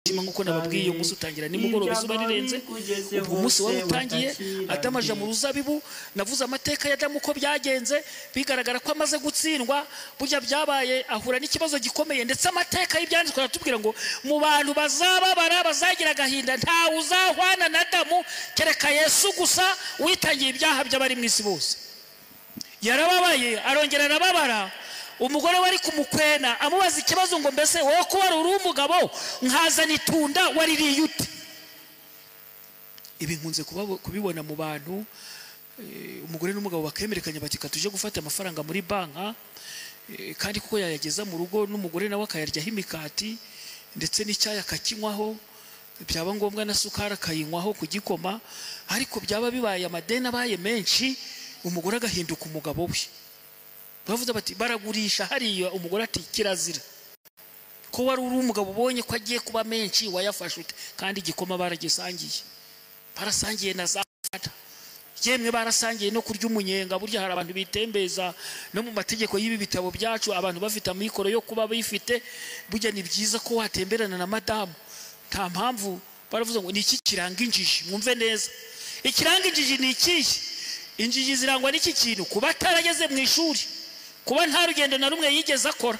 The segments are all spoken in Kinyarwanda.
Umwijima, nk'uko nababwiye, umunsi utangira nimugoroba izuba rirenze. Ubwo umunsi wari utangiye, Adamu aja mu ruzabibu. Navuze amateka ya Adamu uko byagenze, bigaragara ko amaze gutsindwa. Burya byabaye ahura n'ikibazo gikomeye, ndetse amateka y'Ibyanditswe aratubwira ngo mu bantu bazababara, bazagira agahinda, ntawe uzahwana na Adamu kereka Yesu gusa witangiye ibyaha by'abari mu isi bose. Yarababaye, arongera arababara. Umugore wari kumukwena amubaza ikibazo ngo: "Mbese wowe ko wari uri umugabo nkazana itunda, waririye ute?" Ibi nkunze kubibona mu bantu, umugore n'umugabo bakemerekanya bati: "Tuje gufata amafaranga muri banka," kandi kuko yayageza mu rugo n'umugore nawe akayaryaho imikati, ndetse n'icyayi akakinywaho, byaba ngombwa na sukari akayinywaho ku gikoma. Ariko byaba bibaye amadeni abaye menshi, umugore agahinduka umugabo we. Bavuze bati: "Baragurisha hariya." Umugore ati: "Kirazira, ko wari uri umugabo, ubonye ko agiye kuba menshi, wayafashe ute?" Kandi igikoma baragisangiye, barasangiye na za fanta, yemwe barasangiye no kurya umunyenga. Burya hari abantu bitembeza no mu mategeko y'ibi bitabo byacu, abantu bafite amikoro yo kuba bifite. Burya ni byiza ko watemberana na madamu, nta mpamvu. Baravuze ngo ni iki kiranga injiji? Mwumve neza, ikiranga injiji ni ikihe? Injiji zirangwa n'iki kintu: kuba atarageze mu ishuri, kuba nta rugendo na rumwe yigeze akora.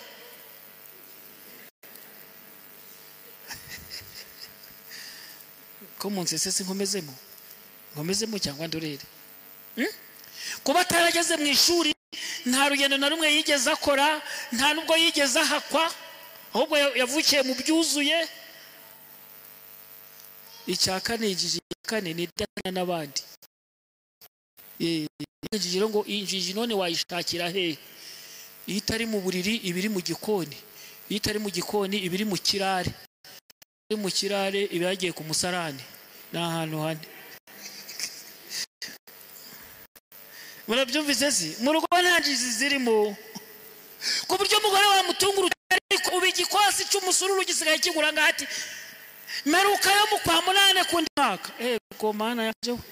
Ko mu nsese nkomezemo, nkomezemo cyangwa ndorere? Kuba atarageze mu ishuri, nta rugendo na rumwe yigeze akora, nta nubwo yigeze ahakwa, ahubwo yavukiye mu byuzuye. Icya kane, injiji ya kane ni idahana n'abandi. Injiji rero, ngo injiji none wayishakira hehe? Iyo itari mu buriri iba iri mu gikoni, iyo itari mu gikoni iba iri mu kirare, iri mu kirare iba yagiye ku musarani. Ni ahantu hane. Murabyumvise? Si mu rugo nta njiji zirimo, ku buryo umugore wamutunga urutoki, ubu igikosi cy'umusururu gisigaye kigura ngaho, ati: "Meruka yo mu kwa munane kundi mwaka." Ego Mana yaje we.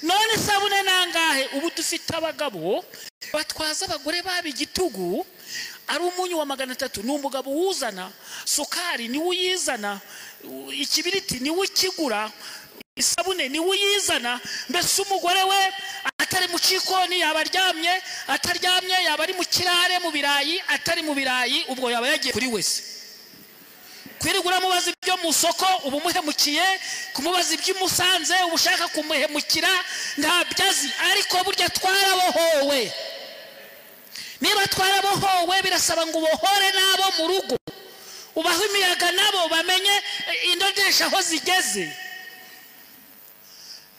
None isabune nangahe? Ubu dufite abagabo batwaza abagore baba igitugu. Ari umunyu wa 300 ni umugabo uwuzana, sukari niwe uyizana, ikibiriti niwe ukigura, isabune niwe uyizana. Mbese umugore we atari mu cikoni yaba aryamye, ataryamye yaba ari mu kirare mu birayi, atari mu birayi ubwo yaba yagiye kuri wese. Kwirirwa uramubaza ibyo mu soko uba umuhemukiye, kumubaza ibyo umusanze uba ushaka kumuhemukira, ntabyo azi. Ariko burya twarabohowe. Niba twarabohowe, birasaba ngo ubohore n'abo mu rugo, ubahe imiyaga nabo bamenye indodesha aho zigeze.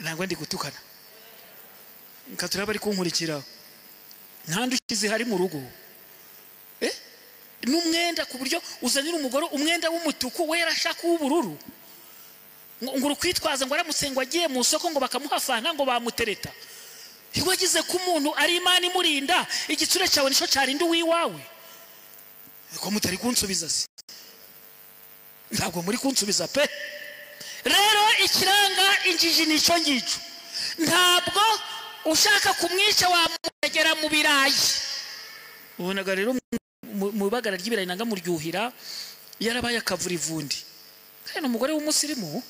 Ntabwo ndi gutukana, nka turaba ari kunkurikira. Nta ndushyi zihari mu rugo, n'umwenda, ku buryo uzanira umugore umwenda w'umutuku, we yarashaka uw'ubururu, ngo urukwitwaza ngo aramutse ngo agiye mu isoko ngo bakamuha fanta ngo bamutereta. Wagize ko umuntu ari Imana imurinda, igitsure cyawe nicyo cyarinda uwiwawe. Ko mutari kunsubiza se? Ntabwo muri kunsubiza pe. Rero ikiranga injiji ni icyo ngicyo. Ntabwo ushaka kumwica wamugera mu birayi. Ubonaga rero mu ibagara ry'ibirayi nanga muryuhira yarabaye akavurivundi. Kandi umugore w'umusirimu,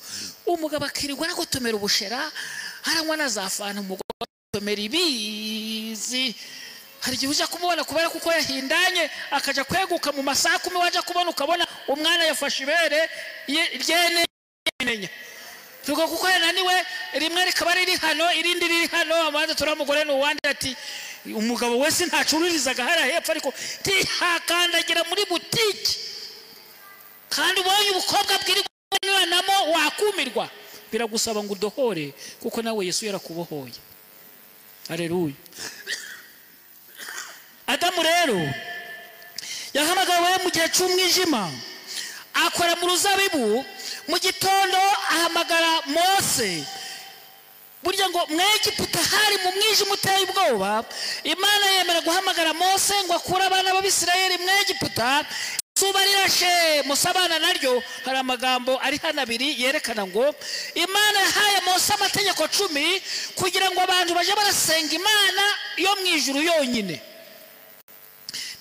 umugabo akirirwa aragotomera ubushera, aranywa na za fanta, umugore agotomera ibizi. Hari igihe ujya kumubona kubera kuko yahindanye, akajya kweguka mu masaha 10, wajya kubona ukabona umwana yafashe ibere ryene tuko kuko yananiwe, rimwe rikaba riri hano, irindi riri hano. Abanza turamugore ni uwandi, ati: "Umugabo wese ntacururizaga hariya hepfo, ariko ntihakandagira muri butiki." Kandi ubonye ubukobwa bwirirwa wakumirwa. Biragusaba ngo udohore, kuko nawe Yesu yarakubohoye. Haleluya. Adamu rero yahamagawe mu gihe cy'umwijima, akora mu ruzabibu. Mu gitondo ahamagara Mose. Burya ngo mu Egiputa hari mu mwijima uteye ubwoba, Imana yemera guhamagara Mose ngo akure abana b'Abisirayeli mu Egiputa. Izuba rirashe, Mose abana naryo. Hari amagambo ari hano abiri yerekana ngo Imana yahaye Mose amategeko 10 kugira ngo abantu baje barasenga Imana yo mu ijuru yonyine.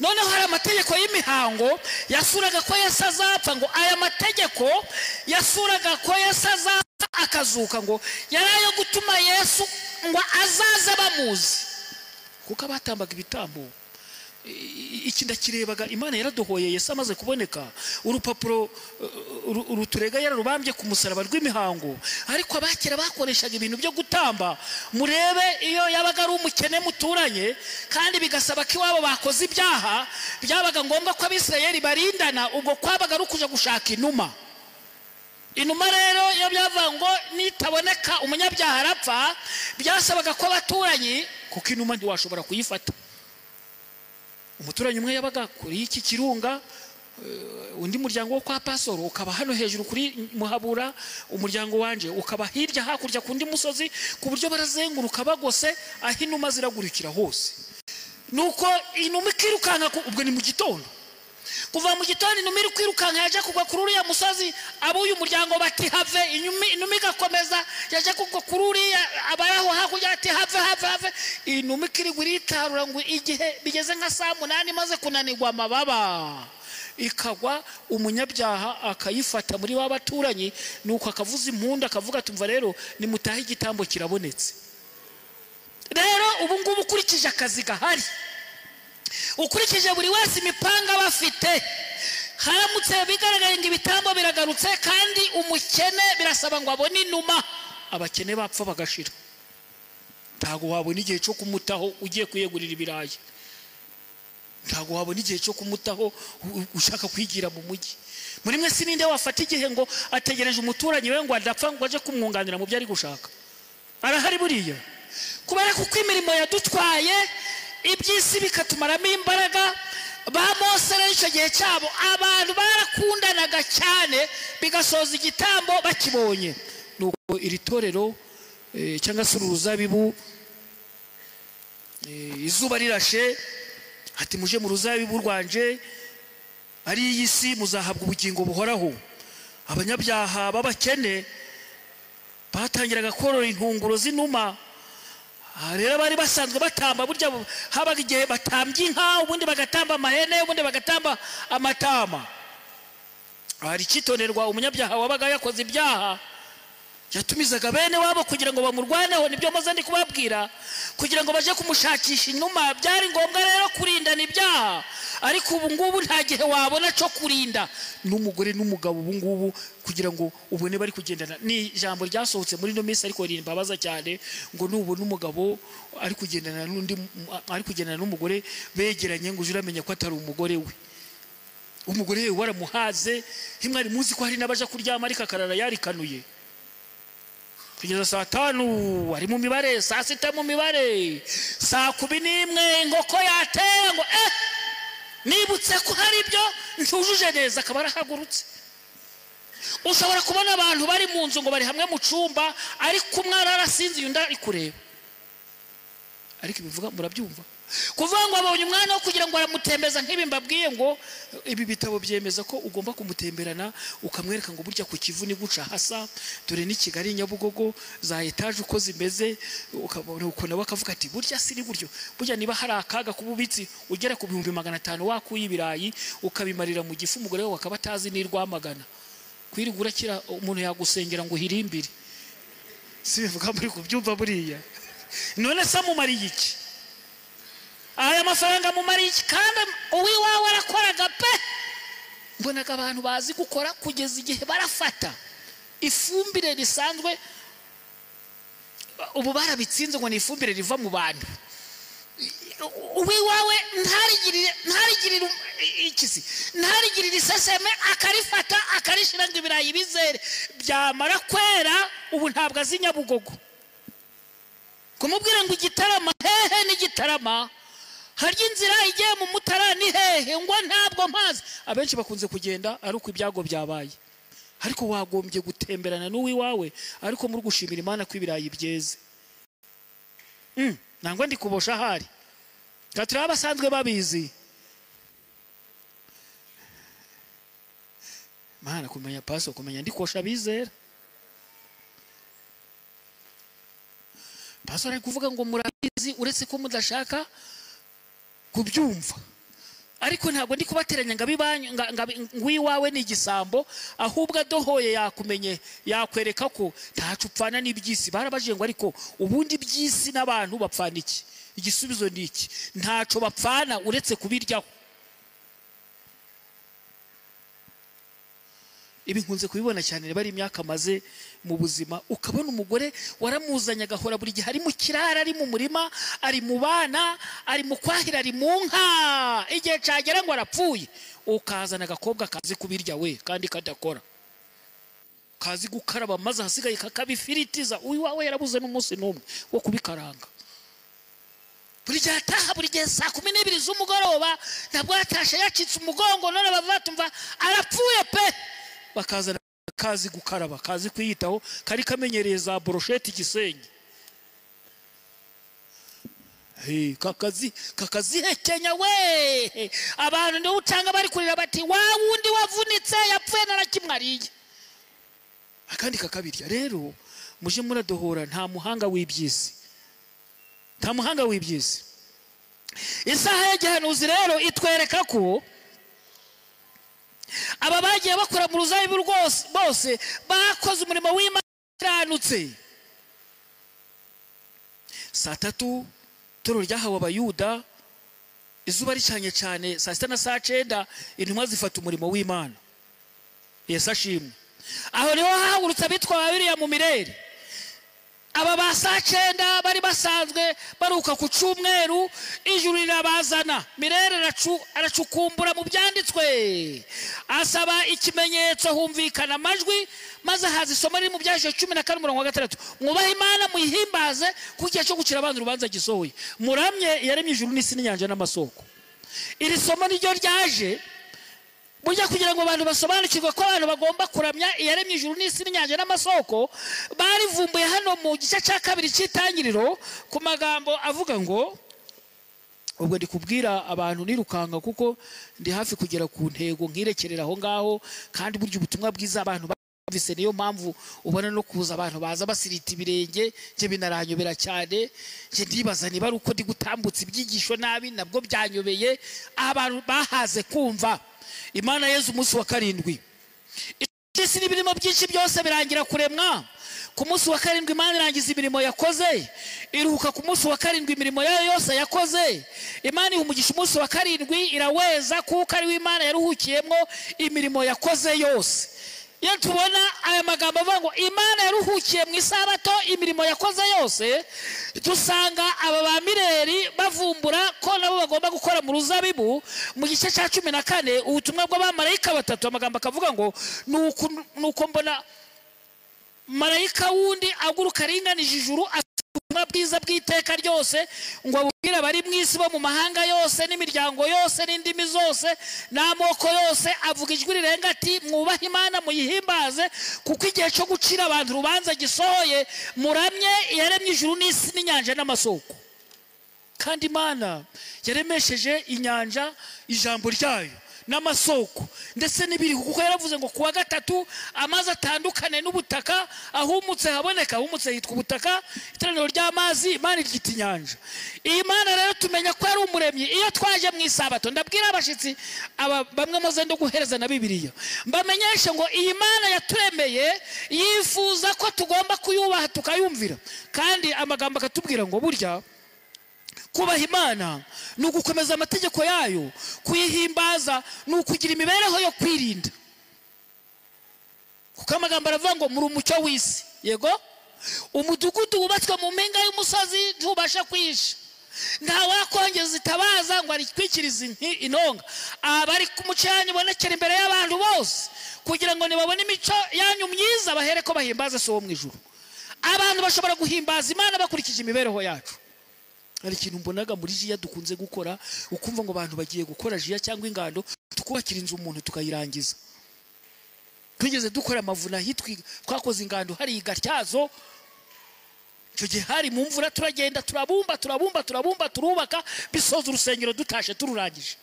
Noneho hari amategeko y'imihango yasuraga ko Yesu azapfa, ngo aya mategeko yasuraga ko Yesu azapfa akazuka, ngo yari ayo gutuma Yesu ngo azaze bamuzi, kuko abatambaga ibitambo. Iki ndakirebaga, Imana yaradohoye Yesu amaze kuboneka, urupapuro ruturega yararubambye ku musaraba rw'imihango. Ariko abakera bakoreshaga ibintu byo gutamba. Murebe iyo yabaga ari umukene muturanye kandi bigasaba ko iwabo bakoze ibyaha, byabaga ngombwa ko Abisirayeli barindana, ubwo kwabaga ari ukuja gushaka inuma. Inuma rero iyo byavuga ngo nitaboneka umunyabyaha arapfa, byasabaga ko abaturanyi, kuko inuma ntiwashobora kuyifata. Umuturanyi umwe yabaga kuri iki kirunga, undi muryango wo kwa pasoro ukaba hano hejuru kuri Muhabura, umuryango wanje ukaba hirya hakurya ku ndi musozi, ku buryo barazenguruka bagose aho inuma ziragurukira hose. Nuko inuma ikirukanka, ubwo ni mu gitondo, kuva mu gitondo inuma iri kwirukanka yaje kugwa kuri uriya musozi, ab'uyu muryango bati have, inuma igakomeza yaje kugwa kuri uriya, abayaho hakurya ati have have have. Inuma ikirigwa iritarura ngo igihe bigeze nka saa 8 imaze kunanirwa amababa ikagwa, umunyabyaha akayifata muri ba baturanyi, nuko akavuza impundu akavuga ati umva rero nimutahe igitambo kirabonetse. Rero ubu ngubu ukurikije akazi gahari, ukurikije buri wese imipanga bafite, haramutse bigaragaye ngo ibitambo biragarutse kandi umukene birasaba ngo abone inuma, abakene bapfa bagashira. Ntago wabona igihe cyo kumutaho ugiye kwiyegurira ibirayi, ntago wabona igihe cyo kumutaho ushaka kwigira mu mujyi. Muri mwe sininde wafata igihe ngo ategereje umuturanyi we ngo adapfa ngo aje kumwunganira mu byo ari gushaka? Arahari buriya, kubera kuko imirimo yadutwaye iby'isi bikatumaramo imbaraga. Ba Mose rero icyo gihe cyabo abantu barakundanaga cyane, bigasoza igitambo bakibonye. Nuko iri torero cyangwa se uruzabibu, izuba rirashe, ati muje mu ruzabibu rwanje ari iyi si muzahabwa ubugingo buhoraho. Abanyabyaha b'abakene batangiraga korora intunguro z'inuma. Rero bari basanzwe batamba, burya habaga igihe batambye inka, ubundi bagatamba amahene, ubundi bagatamba amatama. Hari icyitonderwa, umunyabyaha wabaga yakoze ibyaha yatumizaga bene wabo kugira ngo bamurwaneho, nibyo maze ndi kubabwira, kugira ngo baje kumushakisha inuma. Byari ngombwa rero kurindana ibyaha, ariko ubu ngubu nta gihe wabona cyo kurinda n'umugore n'umugabo ubu ngubu kugira ngo ubone bari kugendana. Ni ijambo ryasohotse muri no minsi ariko rimbabaza cyane, ngo nubona umugabo ari kugendana n'undi, ari kugendana n'umugore begeranye, ngo uje uramenye ko atari umugore we. Umugore we waramuhaze, ntimwari muzi ko hari n'abaja kuryama ariko akarara yarikanuye kugeza saa 5 ari mu mibare, saa 6 mu mibare, saa 11 inkoko yatera ngo nibutse ko hari ibyo ntujuje neza, akaba arahagurutse. Ushobora kubona abantu bari mu nzu ngo bari hamwe mu cumba, ariko umwe ararasinziye undi ari kureba. Ariko ibivuga murabyumva, kuvuga ngo abonye umwana wo kugira ngo aramutembeza nk'ibi mbabwiye, ngo ibi bitabo byemeza ko ugomba kumutemberana ukamwereka ngo burya ku Kivu ni guca hasa, dore ni Kigali Nyabugogo za etaje uko zimeze, ukabona uko nawe akavuga ati burya si ni buryo. Burya niba hari akaga kububitsi ugera ku 500,000 wakuye ibirayi ukabimarira mu gifu, umugore we akaba atazi ni Rwamagana, kwirigura kira umuntu yagusengera ngo uhirimbire. Si bivuga muri kubyumva buriya. None se mumariye iki? Aya mafaranga mumariye iki? Kandi uwiwawe arakoraga pe. Mbonaga abantu bazi gukora kugeza igihe barafata ifumbire risanzwe, ubu barabitsinze ngo ni ifumbire riva mu bantu. Uwiwawe ntarigirire ikisi, ntarigirire iseseme, akarifata akarishira ngo ibirayi bizere, byamara kwera ubu ntabwo azi Nyabugogo. Kumubwira ngo Igitarama hehe n'Igitarama, harya inzira igiye mu Mutara ni hehe, ngo ntabwo mpazi. Abenshi bakunze kugenda ari uko ibyago byabaye, ariko wagombye gutemberana n'uwiwawe, ariko muri gushimira Imana ko ibirayi byeze. Nangwa ndi kubosha ahari gatira abasanzwe babizi. Mana kumenya paso kumenya ndikosha bizera. Paso ari kuvuga ngo murabizi uretse ko mudashaka kubyumva. Ariko ntabwo ndi kubateranya ngo abibanyu ngo iwawe ni igisambo, ahubwo adohoye yakumenye, yakwereka ko ntacu upfana n'iby'isi. Barabajije ngo ariko ubundi iby'isi n'abantu bapfana iki? Igisubizo ni iki: ntaco bapfana uretse kubiryaho. Ibi nkunze kubibona cyane bari imyaka maze mu buzima, ukabona umugore waramuzanye agahora buri gihe ari mu kirara, ari mu murima, ari mu bana, ari mu kwahira, ari mu nka, igihe cagera ngo arapfuye, ukazana agakobwa kazi kubirya we kandi kadakora, kazi gukaraba maze hasigaye kakabifiritiza. Uyu wawe yarabuze n'umunsi n'umwe wo kubikaranga. Buri gihe ataha buri gihe saa 12 z'umugoroba, ntabwo yatashe yacitse umugongo, none batumva arapfuye pe. Bakazana kazi gukaraba, kazi kwiyitaho, kari kamenyereye za brochette Gisenyi. Hey, kakazihekenya we. Abantu ndio utanga bari kurira bati wa wundi wavunitse yapfuye narakimwariye, akandi kakabirya. Rero muje muradohora, nta muhanga w'ibyisi, nta muhanga w'ibyisi. Isaha y'igihanuzi rero itwereka ko aba bagiye bakora mu ruzabibu rwose bose bakoze umurimo w'Imana iranutse. Saa 3 toro ryahawe abayuda, izuba ricanye cyane. Saa 6 na saa 9 intumwa zifata umurimo w'Imana. Yesu ashimwe. Aho niho hahagurutse abitwa babiriya mu mirere. Aba ba saa 9 bari basanzwe baruka ku cyumweru, ijuru rirabazana. Mirere aracukumbura mu byanditswe, asaba ikimenyetso, humvikana amajwi, maze haza isomo riri mu Byahishwe 14:6: mwubahe Imana muyihimbaze, kuko igihe cyo gucira abantu urubanza gisohoye. Muramye yaremye ijuru n'isi n'inyanja n'amasoko. Iri somo niryo ryaje burya kugira ngo abantu basobanukirwe ko abantu bagomba kuramya iyaremye ijuru n'isi n'inyanja n'amasoko. Barivumbuye hano mu gice cya 2 cy'itangiriro ku magambo avuga ngo, ubwo ndi kubwira abantu nirukanga kuko ndi hafi kugera ku ntego nkirekerera aho ngaho, kandi burya ubutumwa bwiza abantu bumvise, niyo mpamvu ubona no kuza abantu baza basirita ibirenge. Nje binaranyobera cyane, nje ndibaza niba ari uko ndi gutambutsa ibyigisho nabi, nabwo byanyobeye. Abantu bahaze kumva Imana Yezu umunsi wa 7, isi n'ibirimo byinshi byose birangira kuremwa. Ku munsi wa 7 Imana irangiza imirimo yakoze, iruhuka ku munsi wa 7 imirimo yayo yose yakoze. Imana iha umugisha umunsi wa 7 iraweza, kuko ari Imana yaruhukiyemo imirimo yakoze yose. Iyo tubona aya magambo avuga ngo Imana yaruhukiye mu isabato imirimo yakoze yose, dusanga aba ba mireri bavumbura ko nabo bagomba gukora mu ruzabibu. Mu gice cya 14 ubutumwa bw'abamarayika batatu, amagambo akavuga ngo nuko mbona marayika wundi aguruka aringanije ijuru, ubutumwa bwiza bw'iteka ryose, ngo abubwire abari mu isi bo mu mahanga yose n'imiryango yose n'indimi zose n'amoko yose, avuga ijwi rirenga ati mwubahe Imana muyihimbaze, kuko igihe cyo gucira abantu urubanza gisohoye. Muramye yaremye ijuru n'isi n'inyanja n'amasoko. Kandi Imana yaremesheje inyanja ijambo ryayo n'amasoko ndetse n'ibiri, kuko yaravuze ngo kuwa 3 amazi atandukane n'ubutaka, ahumutse haboneka. Ahumutse hitwa ubutaka, iteraniro ry'amazi Imana iryita inyanja. Iyi Mana rero tumenya ko ari umuremyi. Iyo twaje mu isabato, ndabwira abashitsi aba bamwe muze ndo guhereza na Bibiliya, mbamenyeshe ngo iyi Mana yaturemeye yifuza ko tugomba kuyubaha tukayumvira. Kandi amagambo akatubwira ngo burya kubaha Imana ni ugukomeza amategeko yayo, kuyihimbaza ni ukugira imibereho yo kwirinda. Kuko amagambo aravuga ngo muri umucyo w'isi. Yego, umudugudu wubatswe mu mpinga y'umusozi ntubasha kwisha, nta wakongeza itabaza ngo arikwikirize intonga. Abari ku mucyo yanyu ibonekera imbere y'abantu bose, kugira ngo nibabone imico yanyu myiza bahere ko bahimbaza So wo mu ijuru. Abantu bashobora guhimbaza Imana bakurikije imibereho yacu. Hari ikintu mbonaga muri jiya dukunze gukora, ukumva ngo abantu bagiye gukora jiya cyangwa ingando, tukubakira inzu umuntu tukayirangiza. Twigeze dukora amavuna hitwi, twakoze ingando hari igatyazo. Icyo gihe hari mu mvura, turagenda turabumba turabumba turabumba turubaka, bisoza urusengero dutashe tururangije.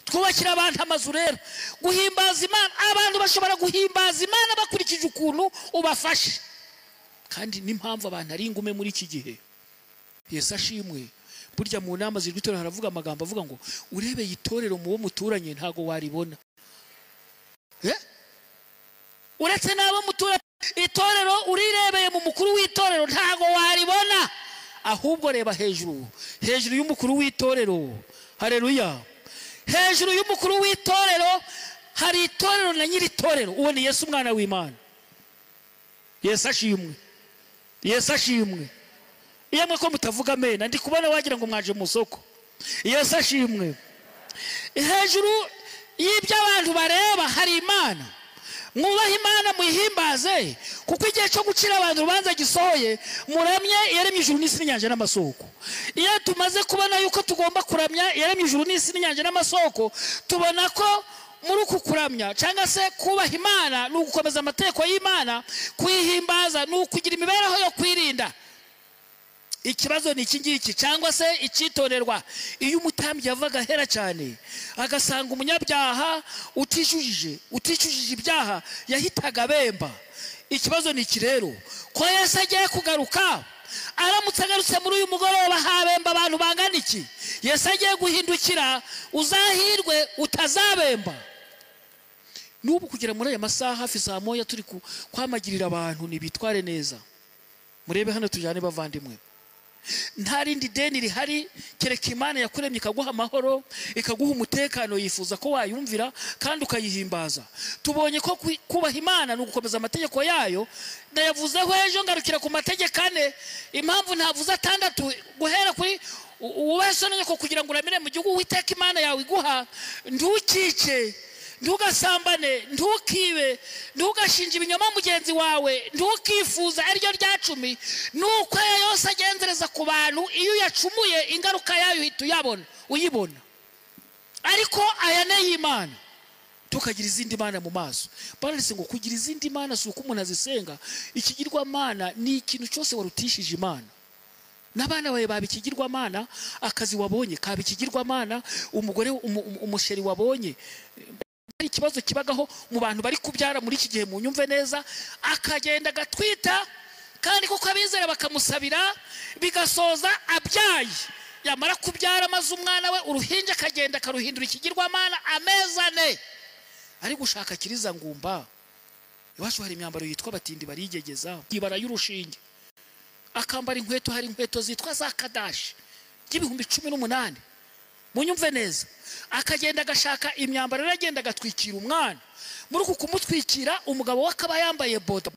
Twubakira abantu amazu. Rero guhimbaza Imana, abantu bashobora guhimbaza Imana bakurikije ukuntu ubafashe. Kandi n'impamvu abantu ari ingume muri iki gihe, Yesu ashimwe, Burya mu nama z'iryo haravuga amagambo avuga ngo urebeye itorero mu wo muturanye ntago waribona. Uretse n'abo muturanye, itorero urirebeye mu mukuru w'itorero ntago waribona, ahubwo reba hejuru, hejuru y'umukuru w'itorero. Haleluya. Hejuru y'umukuru w'itorero hari itorero na nyiri itorero, uwo ni Yesu umwana w'Imana. Yesu ashimwe. Yesu ashimwe. Iyo mwe ko mutavuga amena, ndi kubona wagira ngo mwaje mu soko. Yesu ashimwe. Hejuru y'ibyo abantu bareba hari Imana. Mwubahe Imana muyihimbaze, kuko igihe cyo gucira abantu urubanza gisohoye. Muramye yaremye ijuru n'isi n'inyanja n'amasoko. Iyo tumaze kubona yuko tugomba kuramya yaremye ijuru n'isi n'inyanja n'amasoko, tubona ko muri uku kuramya cyangwa se kubaha Imana ni ugukomeza amategeko y'Imana, kuyihimbaza ni ukugira imibereho yo kwirinda. Ikibazo ni iki ngiki cyangwa se icyitorerwa. Iyo umutambyi yavaga hera cyane agasanga umunyabyaha utijujije ibyaha, yahitaga abemba. Ikibazo ni iki rero, ko Yesu agiye kugaruka, aramutse agarutse muri uyu mugoroba habemba abantu bangana iki? Yesu agiye guhindukira, uzahirwe utazabemba. N'ubu kugera muri aya masaha hafi saa moya turi kwamagirira abantu nibitware neza. Murebe hano tujyane bavandimwe. Nta rindi deni rihari kereka Imana yakuremye ikaguha amahoro, ikaguha umutekano, yifuza ko wayumvira kandi ukayihimbaza. Tubonye ko kubaha Imana ni ugukomeza amategeko yayo. Nayavuzeho ejo ngarukira ku mategeko ane. Impamvu ntavuze atandatu, guhera kuri wubahe so na nyoko kugira ngo uramire mu gihugu Uwiteka Imana yawe iguha, ntukice, ntugasambane, ntukibe, ntugashinje ibinyoma mugenzi wawe, ntukifuza ariryo rya 10. Nuko aya yose agenzereza ku bantu, iyo uyacumuye ingaruka yayo uhita uyabona, uyibona. Ariko aya ne y'Imana, tukagira izindi mana mu maso. Baranditse ngo kugira izindi mana si uko umuntu azisenga. Ikigirwamana ni ikintu cyose warutishije Imana. N'abana bawe babikigirwamana, akazi wabonye kabikigirwamana, umugore umusheri wabonye. Ikibazo kibagaho mu bantu bari kubyara muri iki gihe, mu nyumve neza, akagenda agatwita kandi kuko abizera bakamusabira, bigasoza abyaye. Yamara kubyara maze umwana we uruhinja akagenda akaruhindura ikigirwamana amezi ane ari gushaka kiriza ngumba. Iwacu hari imyambaro yitwa batindi barigegeza, ibara y'urushinge, akambara inkweto, hari inkweto zitwa za kadashi 18,000. Munyumve neza, akagenda agashaka imyambaro, aragenda agatwikira umwana. Muri uku kumutwikira, umugabo we akaba yambaye boda,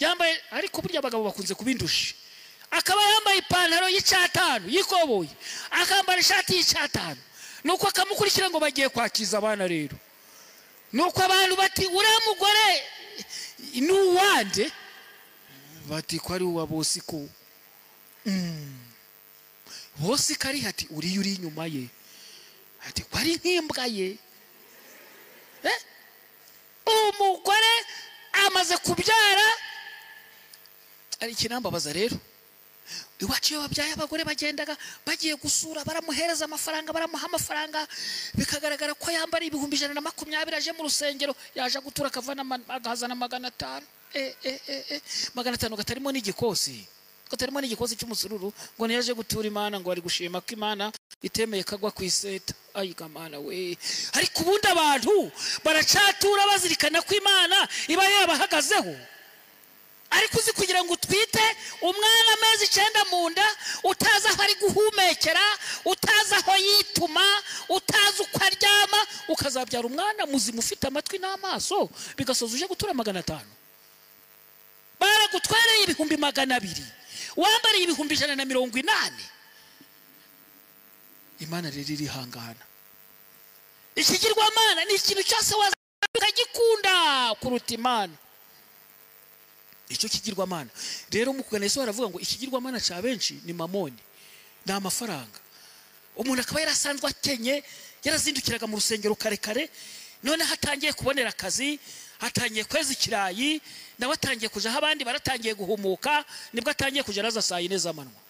yambaye, ariko burya abagabo bakunze kubindusha, akaba yambaye ipantaro y'5 y'ikoboyi, akambara ishati y'5. Nuko akamukurikira ngo bagiye kwakiza abana. Rero nuko abantu bati uriya mugore ni uwande? Bati ko ari uwa Bosiko. Bosiko ari ati uriya uri inyuma ye, ati ko ari nk'imbwa ye. Umugore amaze kubyara. Ari ikinambabaza rero, iwacu iyo babyaye abagore bagendaga bagiye gusura, baramuhereza amafaranga, baramuha amafaranga, bikagaragara ko yambara 120,000 aje mu rusengero, yaje gutura akavana agahazana 500. 500 gatarimo n'igikosi, katarimo n'igikosi cy'umusururu, ngo niyaje gutura Imana, ngo ari gushima ko Imana itemeye kagwa ku iseta. Ayiga Mana we. Ariko ubundi abantu baracatura bazirikana ko Imana iba yabahagazeho. Ariko uzi kugira ngo utwite umwana amezi 9 mu nda, utazi aho ari guhumekera, utazi aho yituma, utazi uko aryama, ukazabyara umwana muzima ufite amatwi n'amaso, bigasoza uje gutura 500. Baragutwereye 200,000, wambariye 180,000. Imana rero irihangana. Ikigirwamana ni ikintu cyose ukagikunda kuruta Imana. Icyo kigirwamana rero mu kugana Yesu baravuga ngo ikigirwamana cya benshi ni mamoni, ni amafaranga. Umuntu akaba yarasanzwe akenye, yarazindukiraga mu rusengero kare kare, none hatangiye kubonera akazi, hatangiye kweza ikirayi, nawe atangiye kuja aho abandi baratangiye guhumuka, nibwo atangiye kuja araza saa 4 z'amanywa.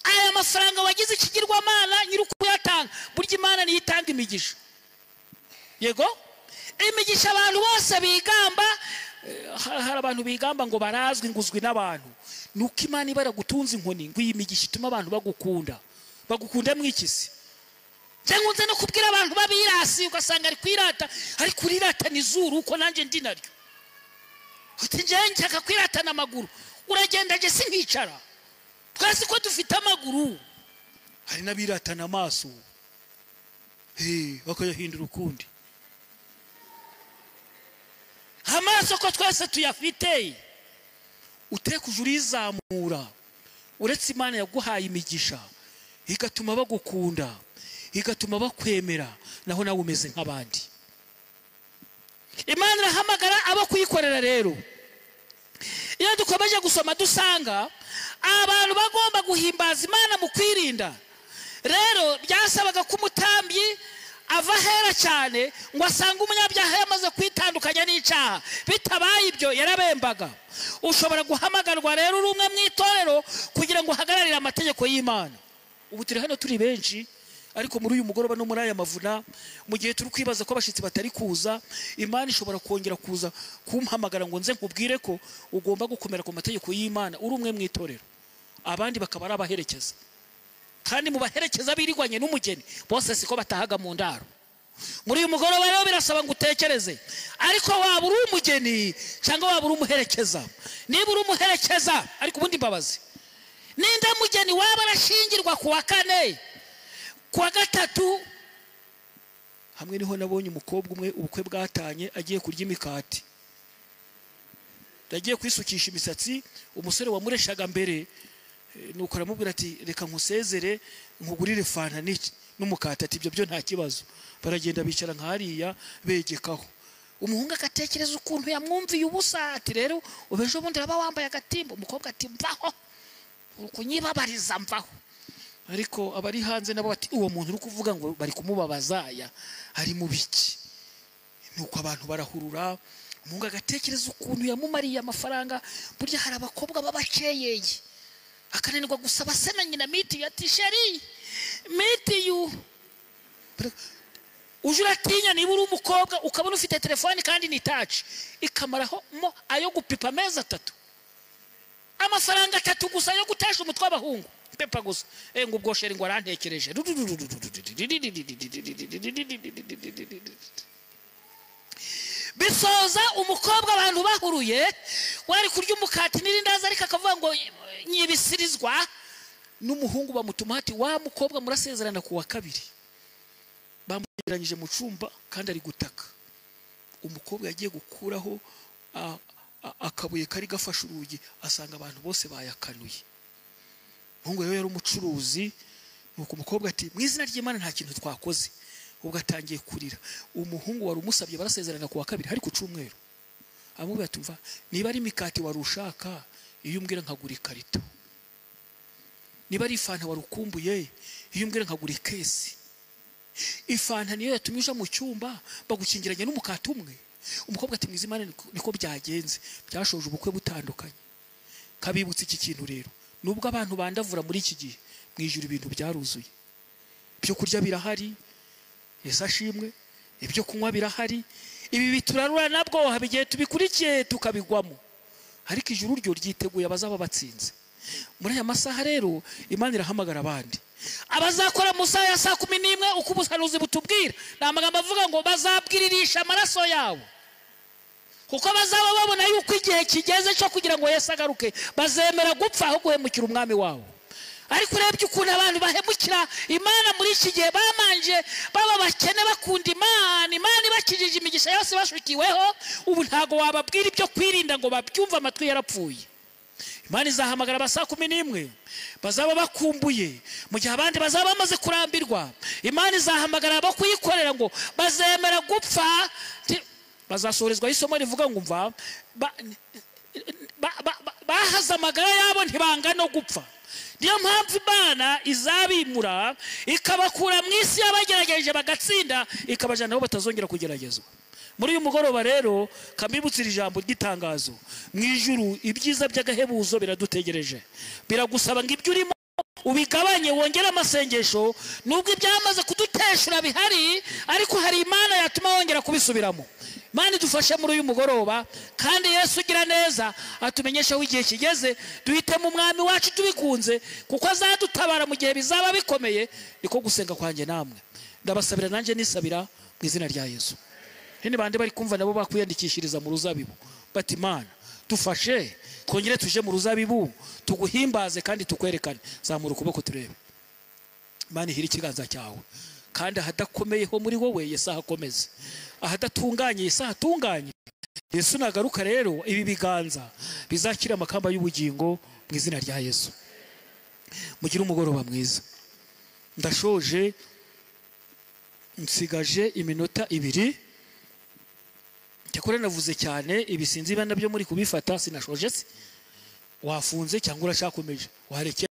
Aya mafaranga wagize ikigirwamana nyiri kuyatanga, burya Imana niyo itanga imigisha. Yego, imigisha abantu bose bigamba. Hari abantu bigamba ngo barazwi, nguzwi n'abantu. Nuko Imana iba yaragutunze inkoni ngo iyi migisha ituma abantu bagukunda. Bagukunda mwikisi. Cyangwa nze no kubwira abantu babirasi, ugasanga ari kwirata, ari kuriratana izuru uko nanjye ndi naryo. Uti njye nshaka kwiratana amaguru, uragenda nje sinkicara. Twese ko dufite amaguru. Hari n'abiratana amaso, bakayahindura ukundi. Amaso ko twese tuyafite, utekuje urizamura. Uretse Imana yaguhaye imigisha igatuma bagukunda, igatuma bakwemera, naho nawe umeze nk'abandi. Imana irahamagara abo kuyikorera. Rero iyo dukomeje gusoma dusanga abantu bagomba guhimbaza Imana mu kwirinda. Rero byasabaga ko umutambyi ava ahera cyane ngo asange umunyabyaha yamaze kwitandukanya n'icyaha. Bitabaye ibyo yarabembaga. Ushobora guhamagarwa rero uri umwe mu itorero kugira ngo uhagararire amategeko y'Imana. Ubu turi hano turi benshi, ariko muri uyu mugoroba no muri aya mavuna, mu gihe turi kwibaza ko abashitsi batari kuza, Imana ishobora kongera kuza kumpamagara ngo nze nkubwire ko ugomba gukomera ku mategeko y'Imana uri umwe mu itorero, abandi bakaba ari abaherekeza. Kandi mu baherekeza birirwanye n'umugeni bose siko batahaga mu ndaro. Muri uyu mugoroba rero birasaba ngo utekereze, ariko waba uri umugeni cyangwa waba uri umuherekeza. Niba uri umuherekeza, ariko ubundi mbabazi, ninde mugeni waba arashingirwa ku wa kane, ku wa gatatu? Hamwe niho nabonye umukobwa umwe ubukwe bwatanye agiye kurya imikati, yagiye kwisukisha imisatsi. Umusore wamureshaga mbere nuko aramubwira ati reka nkusezere nkugurire fanta n'umukati. Ati ibyo byo nta kibazo. Baragenda bicara nka hariya begekaho. Umuhungu agatekereza ukuntu yamwumviye ubusa, ati rero ubejo bundi araba wambaye agatimba. Umukobwa ati mvaho, ukunyibabariza mvaho. Ariko abari hanze nabo bati uwo muntu uri kuvuga ngo bari kumubabaza ya ari mu biki? Nuko abantu barahurura. Umuhungu agatekereza ukuntu yamumariye amafaranga. Burya hari abakobwa babakeyeye, akananirwa gusaba se na nyina miti, ati sheri miti yu. Uje uratinya niba uri umukobwa ukabona ufite telefone kandi ni touch, ikamaraho mo ayo gupipa amezi atatu, amafaranga atatu gusa yo gutesha umutwe w'abahungu, pepa gusa. Ngo ubwo sheri ngo arantekereje. Bisoza umukobwa abantu bahuruye wari kurya umukati n'irindazi, ariko akavuga ngo nyibisirizwa. N'umuhungu bamutuma ati wa mukobwa murasezerana ku wa kabiri. Bamugeranyije mu cyumba kandi ari gutaka. Umukobwa yagiye gukuraho akabuye kari gafashe urugi, asanga abantu bose bayakanuye. Umuhungu rero yari umucuruzi. Nuko umukobwa ati mu izina ry'Imana nta kintu twakoze. Ubwo atangiye kurira. Umuhungu wari umusabye barasezerana ku wa kabiri, hari ku cyumweru. Amubwira ati umva, niba ari imikati wari ushaka, iyo umbwira nkagura ikarito. Niba ari ifanta wari ukumbuye, iyo umbwira nkagura ikesi. Ifanta niyo yatumye uja mu cyumba bagukingiranye n'umukati umwe. Umukobwa ati mu izina niko byagenze, byashoje ubukwe butandukanye. Kabibutse iki kintu rero, nubwo abantu bandavura muri iki gihe, mu ijuru ibintu byaruzuye. Ibyo kurya birahari, Yesu ashimwe, ibyo kunywa birahari. Ibi biturarura nabwo haba igihe tubikurikiye tukabigwamo, ariko ijuru ryo ryiteguye abazaba batsinze. Muri aya masaha rero Imana irahamagara abandi abazakora mu saha ya saa 11, uko ubuhanuzi butubwira. Ni amagambo avuga ngo bazabwiririsha amaraso yabo, kuko bazaba babona yuko igihe kigeze cyo kugira ngo Yesu agaruke. Bazemera gupfa aho guhemukira umwami wabo. Ariko urebye ukuntu abantu bahemukira Imana muri iki gihe, bamanje baba bakene bakunda Imana, Imana ibakijije imigisha yose bashukiweho. Ubu ntago wababwira ibyo kwirinda ngo babyumve, amatwi yarapfuye. Imana izahamagara aba saa 11 bazaba bakumbuye, mu gihe abandi bazaba bamaze kurambirwa. Imana izahamagara abo kuyikorera ngo bazemera gupfa. Bazasorezwa isomo rivuga ngo umva bahaze amagara yabo ntibanga no gupfa. Niyo mpamvu Imana izabimura ikabakura mu isi y'abagerageje bagatsinda, ikabajana aho batazongera kugeragezwa. Muri uyu mugoroba rero kamibutse ijambo ry'itangazo. Mu ijuru ibyiza by'agahebuzo biradutegereje. Biragusaba ngo ibyo urimo Ubigabanye, wongere amasengesho. Nubwo ibyamaze kuduteshura bihari, ariko hari Imana yatuma wongera kubisubiramo. Imana idufashe muri uyu mugoroba, kandi Yesu ugira neza atumenyeshe aho igihe kigeze, duhitemo umwami wacu tubikunze, kuko azadutabara mu gihe bizaba bikomeye. Niko gusenga kwanjye namwe ndabasabira, nanjye nisabira mu izina rya Yesu. Hene bande bari kumva nabo bakwiyandikishiriza mu ruzabibu, bati Imana dufashe twongere tuje mu ruzabibu, tuguhimbaze kandi tukwerekane. Zamura ukuboko turebe. Imana ihira ikiganza cyawe, kandi ahadakomeye ho muri wowe Yesu ahakomeze, ahadatunganye Yesu ahatunganye. Yesu nagaruka rero, ibi biganza bizakira amakamba y'ubugingo mu izina rya Yesu. Mugire umugoroba mwiza. Ndashoje, nsigaje iminota 2. Cyakora navuze cyane, ibi sinzi niba nabyo muri kubifata. Sinashoje se? Wafunze cyangwa urashakomeje? Warekeye?